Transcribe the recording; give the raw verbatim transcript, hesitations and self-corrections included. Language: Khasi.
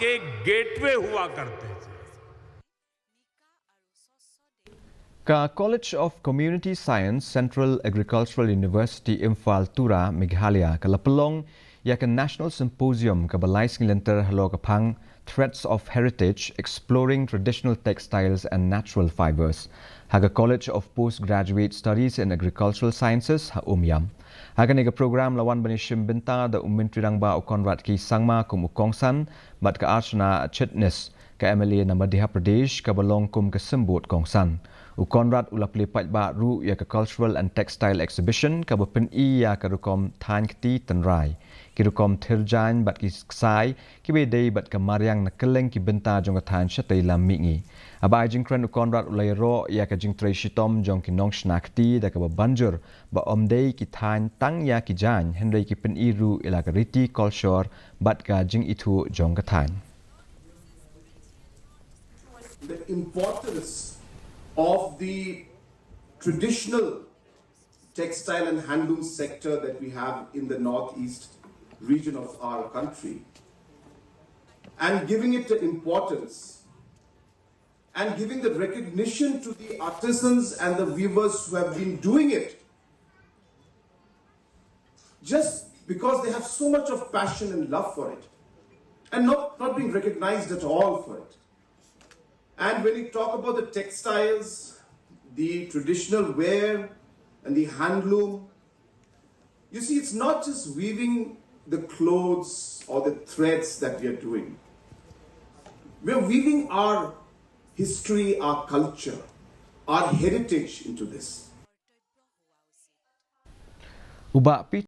के गेटवे हुआ करते थे। Ka College of Community Science, Central Agricultural University, Imphal, Tura, Meghalaya, ka la pynlong ïa ka National Symposium kaba lai sngi lynter halor ka phang Threads of Heritage: Exploring Traditional Textiles and Natural Fibers, ha ka College of Postgraduate Studies in Agricultural Sciences, ha Umiam. Ha kane ka program la wan ban ïashim bynta da u Myntri Rangbah, u Conrad K Sangma, kum u kongsan, bad ka Archana Chitnis, ka M L A na Madhya Pradesh, kaba long kum ka symbud kongsan. U Conrad u la plie paidbah ruh ïa ka Cultural and Textile Exhibition, kaba pyni ïa ka rukom thaiñ kti tynrai, ki rukom thir jaiñ bad ki ksai kiba dei bad ka mariang na kylleng ki bynta jong ka thaiñ shatei lam mihngi. Haba ai jingkren, u Conrad u la ïaroh ïa ka jingtrei shitom jong ki nongshna kti, da kaba ban jur ba ym dei ki thaiñ tang ïa ki jaiñ, hynrei ki pyni ruh ïa la ka riti kolshor bad ka jingithuh jong ka thaiñ. The importance of the traditional textile and handloom sector that we have in the northeast region of our country, and giving it the importance and giving the recognition to the artisans and the weavers who have been doing it just because they have so much of passion and love for it, and not, not being recognized at all for it. And when you talk about the textiles, the traditional wear, and the handloom, you see, it's not just weaving the clothes or the threads that we are doing. We are weaving our history, our culture, our heritage into this. U Bah P.